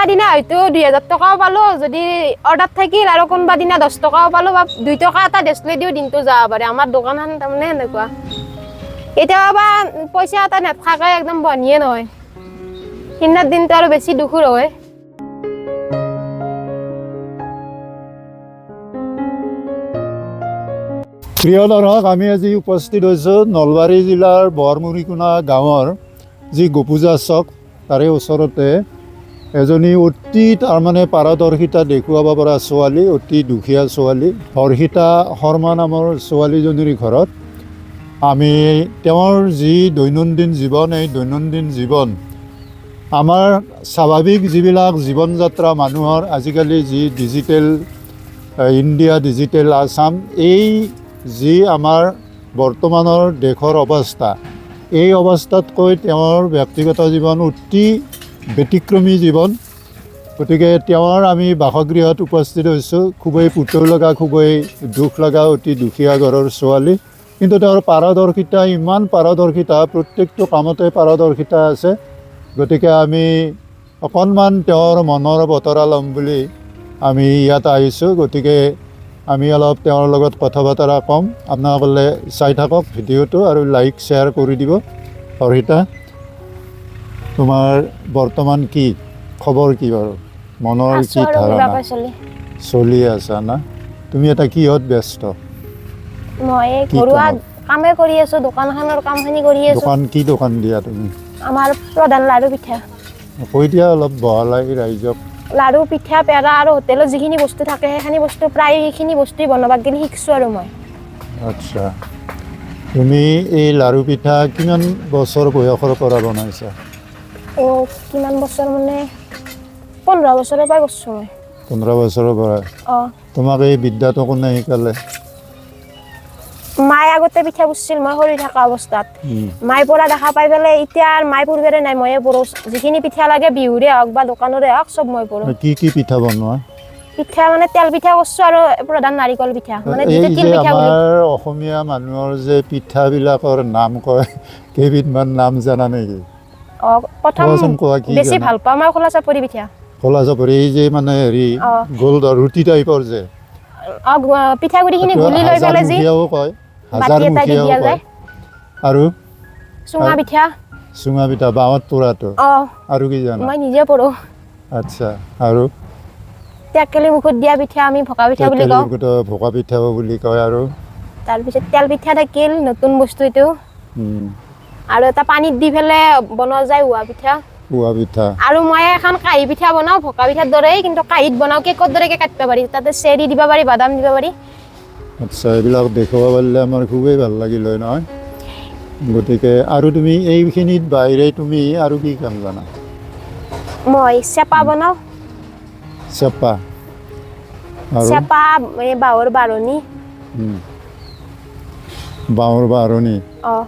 কোনোবা দিনা হয়তো 2000 টকাও পালোঁ যদি অৰ্ডাৰ থাকিল, আৰু কোনোবা দিনা 10 টকাও পালোঁ বা 2 টকা এটা দেচলে দিও দিনটো যাব পাৰে। আমাৰ দোকানখন তাৰমানে সেনেকুৱা। কেতিয়াবা পইচা এটা নাথাকে, একদম বনিয়ে নহয়। সিদিনাৰ দিনটো আৰু বেছি দুখৰ হয়। প্ৰিয় দৰ্শক, আমি আজি উপস্থিত হৈছোঁ নলবাৰী জিলাৰ বৰমুৰিকোনা গাঁৱৰ যি গোপূজা চক, তাৰে ওচৰতে এজনী অতি তাৰমানে পাৰদৰ্শিতা দেখুৱাব পৰা ছোৱালী, অতি দুখীয়া ছোৱালী হৰ্ষিতা শৰ্মা নামৰ ছোৱালীজনীৰ ঘৰত আমি তেওঁৰ যি দৈনন্দিন জীৱন, এই দৈনন্দিন জীৱন আমাৰ স্বাভাৱিক যিবিলাক জীৱন যাত্ৰা মানুহৰ আজিকালি যি ডিজিটেল ইণ্ডিয়া, ডিজিটেল আছাম, এই যি আমাৰ বৰ্তমানৰ দেশৰ অৱস্থা, এই অৱস্থাতকৈ তেওঁৰ ব্যক্তিগত জীৱন অতি ব্যতিক্ৰমী জীৱন। গতিকে তেওঁৰ আমি বাসগৃহত উপস্থিত হৈছোঁ। খুবেই পুতৌ লগা, খুবেই দুখ লগা, অতি দুখীয়া ঘৰৰ ছোৱালী, কিন্তু তেওঁৰ পাৰদৰ্শিতা ইমান পাৰদৰ্শিতা, প্ৰত্যেকটো কামতে পাৰদৰ্শিতা আছে। গতিকে আমি অকণমান তেওঁৰ মনৰ বতৰা ল'ম বুলি আমি ইয়াত আহিছোঁ। গতিকে আমি অলপ তেওঁৰ লগত কথা বতৰা ক'ম। আপোনালোকে চাই থাকক ভিডিঅ'টো আৰু লাইক শ্বেয়াৰ কৰি দিব। হৰ্ষিতা, তোমাৰ বৰ্তমান কি খবৰ, কি বাৰু মনৰ আছোঁ কি আৰু ধাৰণা? কিবাকৈ চলি। চলি আছা না? তুমি এটা কিহত ব্যস্ত? মই এই কি ঘৰুৱা কামত? কামে কৰি আছোঁ, দোকানখনৰ কামখিনি কৰি আছোঁ। দোকান, কি দোকান দিয়া তুমি? আমাৰ প্ৰধান লাড়ু পিঠা। কৈ দিয়া অলপ বহলাই ৰাইজক। লাড়ু পিঠা, পেৰা আৰু হোটেলত যিখিনি বস্তু থাকে সেইখিনি বস্তু, প্ৰায় সেইখিনি বস্তুৱেই বনাব গ'লে শিকিছোঁ আৰু মই। আচ্ছা, তুমি এই লাড়ু পিঠা কিমান বছৰ বয়সৰ পৰা বনাইছা? অ' কিমান বছৰ মানে 15 বছৰৰ পৰা কৰিছোঁ মই। 15 বছৰৰ পৰা? অঁ। তোমাক এই বিদ্যাটো কোনে শিকালে? মায়ে আগতে পিঠা পুৰছিল মই সৰু থকা অৱস্থাত। মায়ে পৰা দেখা পাই পেলাই এতিয়া আৰু মায়ে পুৰবাৰে নাই, ময়ে পুৰোঁ। যিখিনি পিঠা লাগে বিহুৰে হওক বা দোকানৰে হওক, চব মই পুৰোঁ। কি কি পিঠা বনোৱা? পিঠা মানে তেল পিঠা কৰিছোঁ আৰু প্ৰধান নাৰিকল পিঠা, মানে এই যিটো তিল যে পিঠা বুলি। আমাৰ অসমীয়া মানুহৰ যে পিঠাবিলাকৰ নাম কয়, কেইবিধমান নাম জানা নেকি? অঁ, প্ৰথম কোৱাচোন কোৱা, কি বেছি জানা? ভাল পাওঁ মই খোলা চাপৰি পিঠা। খোলা চাপৰি, এই যে মানে হেৰি অঁ। গোল ৰুটি টাইপৰ যে। অঁ, পিঠাগুড়িখিনি গুলি লৈ পেলাই যি হাজাৰমুখীয়াও কয়, বাতি এটা দি হাজাৰমুখীয়াও দিয়া কয়। যায়। আৰু চুঙা পিঠা। চুঙা পিঠা, বাঁহত পোৰাটো। অঁ। আৰু কি জানা? মই নিজে পৰোঁ। আচ্ছা, আৰু? টেকেলি মুখত দিয়া পিঠা আমি ভকা পিঠা বুলি কওঁ। টেকেলি ভকা পিঠাও বুলি কয়। আৰু? তাৰপিছত তেল পিঠা থাকিল, নতুন বস্তু এইটো। আৰু এটা পানীত দি পেলাই বনোৱা যায় উহা পিঠা। উহা পিঠা। আৰু মই এখন কাঁহী পিঠা বনাওঁ, ভকা পিঠাৰ দৰেই, কিন্তু কাঁহীত বনাওঁ, কেকৰ দৰেকে কাটিব পাৰি, তাতে চেৰি দিব পাৰি, বাদাম দিব পাৰি। আচ্ছা, এইবিলাক দেখুৱাব পাৰিলে আমাৰ খুবেই ভাল লাগিল হয় নহয়? গতিকে আৰু তুমি এইখিনিত বাহিৰে তুমি আৰু কি কাম জানা? মই চেপা বনাওঁ। চেপা আৰু? চেপা, এই বাঁহৰ বাঢ়নী। বাঁহৰ বাঢ়নী। অঁ।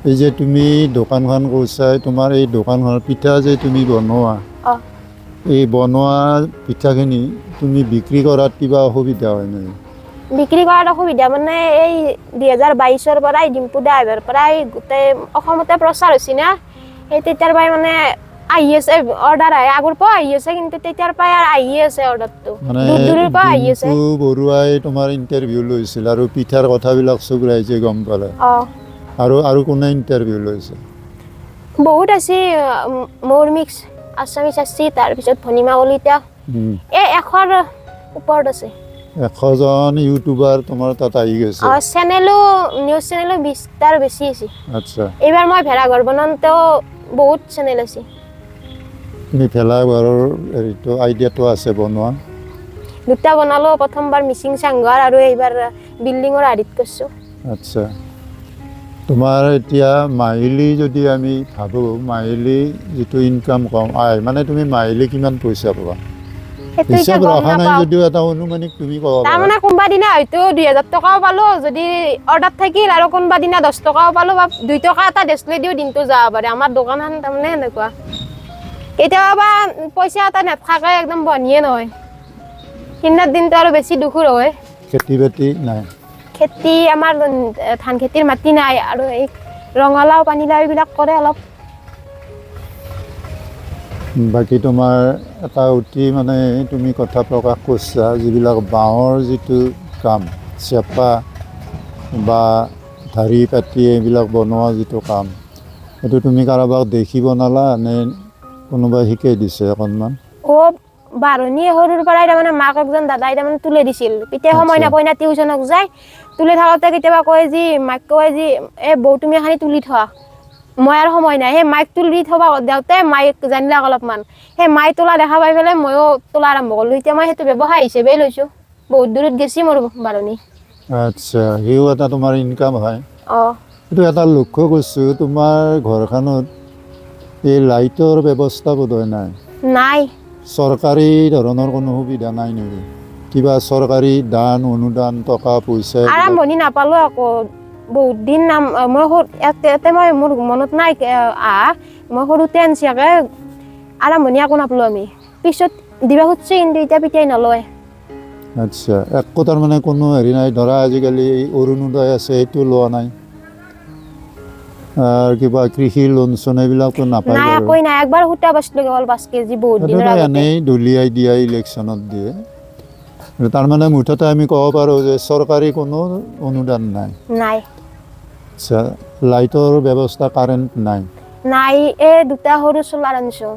এই যে তুমি দোকানখন কৈছাই, তোমাৰ এই দোকানখনৰ পিঠা যে তুমি বনোৱা, অঁ। এই বনোৱা পিঠাখিনি তুমি বিক্ৰী কৰাত কিবা অসুবিধা হয় নেকি? বিক্ৰী কৰাত অসুবিধা মানে এই 2022ৰ পৰাই ডিম্পু দা আহিবাৰ পৰাই গোটেই অসমতে প্ৰচাৰ হৈছে না, সেই তেতিয়াৰ পৰাই মানে আহি আছে অৰ্ডাৰ, আহে আগৰ পৰা আহি আছে, কিন্তু তেতিয়াৰ পৰাই আৰু আহিয়ে আছে অৰ্ডাৰটো, মানে দূৰ দূৰৰ পৰা আহি আছে। ডিম্পু বৰুৱাই তোমাৰ ইণ্টাৰভিউ লৈছিল আৰু পিঠাৰ কথাবিলাক চব ৰাইজে গম পালে। অঁ। আৰু কোনে ইণ্টাৰভিউ লৈছে? বহুত আছে, মোৰ মিক্স আছামিছ আছে, তাৰপিছত ভনিমা কলিতা, এই 100ৰ ওপৰত আছে। 100জন ইউটিউবাৰ তোমাৰ তাত আহি গৈছে? অঁ, চেনেলো, নিউজ চেনেলো 20টাৰ বেছি আছে। আচ্ছা। এইবাৰ মই ভেলাঘৰ বনাওঁতেও বহুত চেনেল আছে। তুমি ভেলাঘৰৰ হেৰিটো আইডিয়াটো আছে বনোৱা? দুটা বনালোঁ, প্ৰথমবাৰ মিচিং চাংঘৰ আৰু এইবাৰ বিল্ডিঙৰ আৰ্হিত কৰিছোঁ। আচ্ছা, তোমাৰ এতিয়া মাহিলী যদি আমি ভাবোঁ, মাহিলী যিটো ইনকাম কম আয়, মানে তুমি মাহিলী কিমান পইচা পোৱা? সেইটো এতিয়া হিচাপ গম ৰখা নাই নাপাওঁ। যদিও এটা অনুমানিক তুমি ক'ব পাৰা। তাৰমানে কোনোবা দিনা হয়তো 2000 টকাও পালোঁ যদি অৰ্ডাৰ থাকিল, আৰু কোনোবা দিনা 10 টকাও পালোঁ বা 2 টকা এটা দেচলে দিও দিনটো যাব পাৰে। আমাৰ দোকানখন তাৰমানে সেনেকুৱা। কেতিয়াবা পইচা এটা নাথাকে, একদম বনিয়ে নহয়। সিদিনাৰ দিনটো আৰু বেছি দুখৰ হয়। খেতি বাতি নাই? খেতি আমাৰ ধান খেতিৰ মাটি নাই, আৰু এই ৰঙালাও পানীলাও এইবিলাক কৰে অলপ। বাকী তোমাৰ এটা অতি মানে তুমি কথা প্ৰকাশ কৰিছা, যিবিলাক বাঁহৰ যিটো কাম, চেপা বা ঢাৰি পাতি এইবিলাক বনোৱা যিটো কাম, সেইটো তুমি কাৰোবাক দেখি বনালা নে কোনোবাই শিকাই দিছে অকণমান? অ' বাঢ়নী সৰুৰ পৰাই তাৰমানে মাক একজন দাদাই তাৰমানে তুলি দিছিল। তেতিয়া সময় নাপায় না, টিউচনক যায়। তুলি থাকোঁতে কেতিয়াবা কয় যি মাক কয় যি এ বৌ তুমি এখানি তুলি থোৱা, মই আৰু সময় নাই। সেই মাইক তুলি থবা দেওঁতে মাইক জানিলাক অলপমান, সেই মাই তোলা দেখা পাই পেলাই ময়ো তোলা আৰম্ভ কৰিলোঁ। এতিয়া মই সেইটো ব্যৱসায় হিচাপেই লৈছোঁ। বহুত দূৰত গেছি মোৰ বাঢ়নী। আচ্ছা, সিও এটা তোমাৰ ইনকাম হয়। অঁ। এইটো এটা লক্ষ্য কৰিছোঁ, তোমাৰ ঘৰখনত এই লাইটৰ ব্যৱস্থা বোধহয় নাই? নাই। চৰকাৰী ধৰণৰ কোনো সুবিধা নাই নেকি? কিবা চৰকাৰী দান অনুদান টকা পইচা এইবিলাক? আৰম্ভণি নাপালোঁ আকৌ বহুত দিন। নাম মই ইয়াতে মই মোৰ মনত নাই, আহা মই সৰুতে আনছিয়াকে আৰম্ভণি একো নাপালোঁ আমি। পিছত দিবা খুজিছে কিন্তু এতিয়া পিতিয়াই নলয়। আচ্ছা, একো তাৰমানে কোনো হেৰি নাই। ধৰা আজিকালি অৰুণোদয় আছে, সেইটো লোৱা নাই? আৰু কিবা কৃষি লোন চোন এইবিলাকতো নাপায় নাই। বাৰু? একোৱেই নাই। একবাৰ সূতা বাচিলোঁ কেৱল 5 কেজি, বহুত দিনৰ সেইটোতো আগতে। এনেই দলিয়াই দিয়া ইলেকশ্যনত দিয়ে। তাৰমানে মুঠতে আমি ক'ব পাৰোঁ যে চৰকাৰী কোনো অনুদান নাই? নাই। আচ্ছা, লাইটৰ ব্যৱস্থা, কাৰেণ্ট নাই? নাই, এই দুটা সৰু চ'লাৰ আনিছোঁ।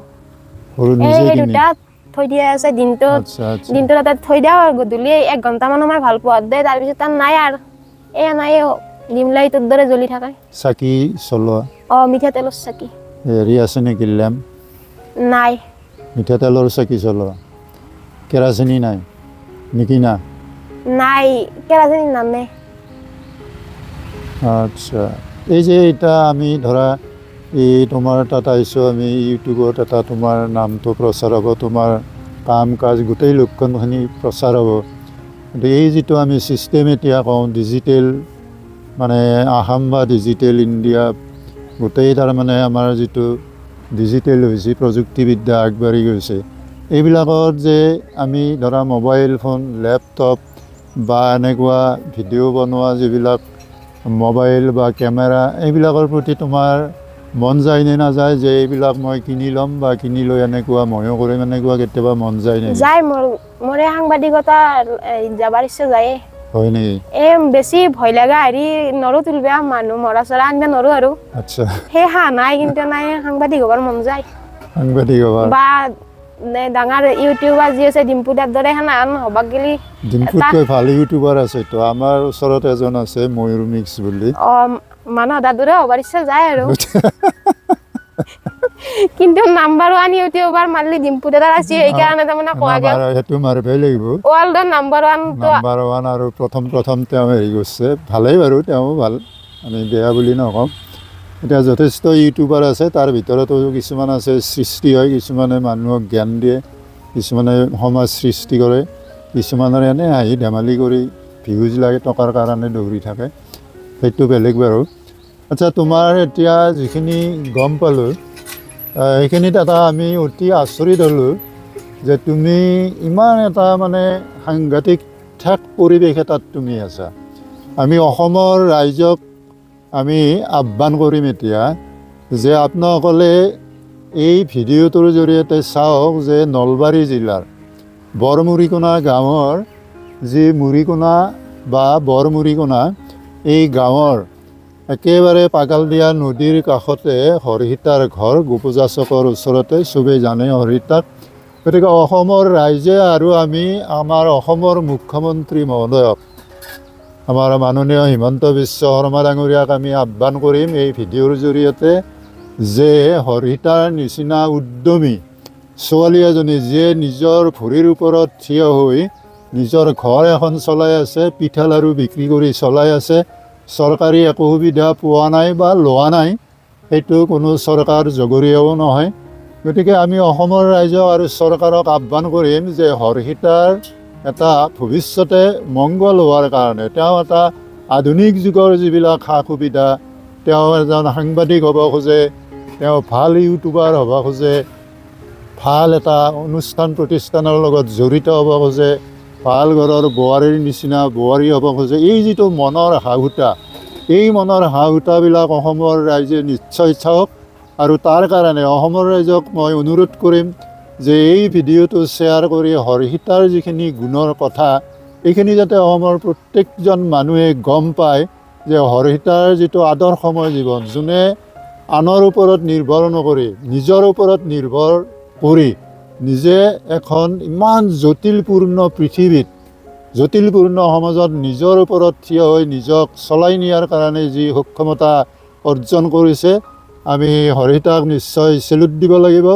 সৰু এই নিজে সেই কিনি? দুটা থৈ দিয়া আছে দিনটোত। আচ্ছা আচ্ছা দিনটোত তাতে থৈ দিওঁ আৰু গধূলি 1 ঘণ্টামান সময় ভাল পোৱাত দে, তাৰপিছত তাত নাই আৰু। এয়া নাই, ডিম লাইটৰ দৰে জ্বলি থাকে। চাকি চলোৱা? অঁ, মিঠাতেলৰ চাকি। হেৰি আছে নেকি, লেম্প? নাই। মিঠাতেলৰ চাকি চলোৱা? কেৰাচিনী নাই নেকি না? নাই, কেৰাচিন নানে। আচ্ছা, এই যে এতিয়া আমি ধৰা এই তোমাৰ তাত আহিছোঁ, আমি ইউটিউবত এটা তোমাৰ নামটো প্ৰচাৰ হ'ব, তোমাৰ কাম কাজ গোটেই লক্ষণখিনি প্ৰচাৰ হ'ব। কিন্তু এই যিটো আমি ছিষ্টেম এতিয়া কওঁ ডিজিটেল, মানে আসাম বা ডিজিটেল ইণ্ডিয়া, গোটেই তাৰমানে আমাৰ যিটো ডিজিটেল হৈছে, প্ৰযুক্তিবিদ্যা আগবাঢ়ি গৈছে, এইবিলাকত যে আমি ধৰা মোবাইল ফোন, লেপটপ বা এনেকুৱা ভিডিঅ' বনোৱা যিবিলাক মোবাইল বা কেমেৰা, এইবিলাকৰ প্ৰতি তোমাৰ মন যায় নে নাযায় যে এইবিলাক মই কিনি ল'ম বা কিনি লৈ এনেকুৱা ময়ো কৰিম, এনেকুৱা কেতিয়াবা মন যায় নেকি? যায়, মোৰ মোৰ এই সাংবাদিকতা এই যাবাৰ ইচ্ছা যায়ে। হয় নেকি? এই বেছি ভয় লগা হেৰি নৰো তুলবা, মানুহ মৰা চৰা আনিব নৰো আৰু। সেই সাহ নাই, কিন্তু নাই, সাংবাদিক হ'বৰ মন যায়। সাংবাদিক হ'বাৰ? বা ডাঙৰ ইউটিউবাৰ যি আছে ডিম্পু দাৰ দৰে সেনাহান হ'বাক গেলি। ডিম্পুতকৈ ভাল ইউটিউবাৰ আছে তো, আমাৰ ওচৰত এজন আছে ময়ূৰ মিক্স বুলি। অ, মানুহ দাৰ দৰে হ'বৰ ইচ্ছা যায় আৰু। কিন্তু নাম্বাৰ ওৱান ইউটিউবাৰ মাৰলি ডিম্পু দাদাৰ আছে, সেইকাৰণে তাৰমানে কোৱা গ'ল। নাম্বাৰ সেইটো মাৰিবই লাগিব। ৱৰ্ল্ডৰ নাম্বাৰ ওৱান তো। নাম্বাৰ ওৱান আৰু প্ৰথম প্ৰথম তেওঁ হেৰি কৰিছে, ভালেই বাৰু, তেওঁ ভাল, আমি বেয়া বুলি নকওঁ। এতিয়া যথেষ্ট ইউটিউবাৰ আছে, তাৰ ভিতৰতো কিছুমান আছে সৃষ্টি হয়, কিছুমানে মানুহক জ্ঞান দিয়ে, কিছুমানে সমাজ সৃষ্টি কৰে, কিছুমানৰ এনে হাঁহি ধেমালি কৰি ভিউজ লাগে, টকাৰ কাৰণে দৌৰি থাকে, সেইটো বেলেগ বাৰু। আচ্ছা, তোমাৰ এতিয়া যিখিনি গম পালোঁ, সেইখিনিত এটা আমি অতি আচৰিত হ'লোঁ যে তুমি ইমান এটা মানে সাংঘাতিক ঠেক পৰিৱেশ এটাত তুমি আছা। আমি অসমৰ ৰাইজক আমি আহ্বান কৰিম এতিয়া যে আপোনালোকে এই ভিডিঅ'টোৰ জৰিয়তে চাওক যে নলবাৰী জিলাৰ বৰমুৰিকোনা গাঁৱৰ যি মুৰিকোনা বা বৰমুৰিকোনা এই গাঁৱৰ একেবাৰে পাগালদিয়া নদীৰ কাষতে হৰহিতাৰ ঘৰ, গোপূজা চকৰ ওচৰতে, চবেই জানে হৰহিতাক। গতিকে অসমৰ ৰাইজে আৰু আমি আমাৰ অসমৰ মুখ্যমন্ত্ৰী মহোদয়ক, আমাৰ মাননীয় হিমন্ত বিশ্ব শৰ্মা ডাঙৰীয়াক আমি আহ্বান কৰিম এই ভিডিঅ'ৰ জৰিয়তে যে হৰিতাৰ নিচিনা উদ্যমী ছোৱালী এজনী, যিয়ে নিজৰ ভৰিৰ ওপৰত থিয় হৈ নিজৰ ঘৰ এখন চলাই আছে, পিঠা লাড়ু বিক্ৰী কৰি চলাই আছে, চৰকাৰী একো সুবিধা পোৱা নাই বা লোৱা নাই, সেইটো কোনো চৰকাৰ জগৰীয়াও নহয়। গতিকে আমি অসমৰ ৰাইজক আৰু চৰকাৰক আহ্বান কৰিম যে হৰ্ষিতাৰ এটা ভৱিষ্যতে মংগল হোৱাৰ কাৰণে তেওঁ এটা আধুনিক যুগৰ যিবিলাক সা সুবিধা, তেওঁ এজন সাংবাদিক হ'ব খোজে, তেওঁ ভাল ইউটিউবাৰ হ'ব খোজে, ভাল এটা অনুষ্ঠান প্ৰতিষ্ঠানৰ লগত জড়িত হ'ব খোজে, ভাল ঘৰৰ বোৱাৰীৰ নিচিনা বোৱাৰী হ'ব খোজে, এই যিটো মনৰ হাহুতা, এই মনৰ হাহুতাবিলাক অসমৰ ৰাইজে নিশ্চয় চাওক। আৰু তাৰ কাৰণে অসমৰ ৰাইজক মই অনুৰোধ কৰিম যে এই ভিডিঅ'টো শ্বেয়াৰ কৰি হৰ্ষিতাৰ যিখিনি গুণৰ কথা, এইখিনি যাতে অসমৰ প্ৰত্যেকজন মানুহে গম পায় যে হৰ্ষিতাৰ যিটো আদৰ্শময় জীৱন, যোনে আনৰ ওপৰত নিৰ্ভৰ নকৰি নিজৰ ওপৰত নিৰ্ভৰ কৰি নিজে এখন ইমান জটিলপূৰ্ণ পৃথিৱীত, জটিলপূৰ্ণ সমাজত নিজৰ ওপৰত থিয় হৈ নিজক চলাই নিয়াৰ কাৰণে যি সক্ষমতা অৰ্জন কৰিছে, আমি হৰিতাক নিশ্চয় চেলুট দিব লাগিব।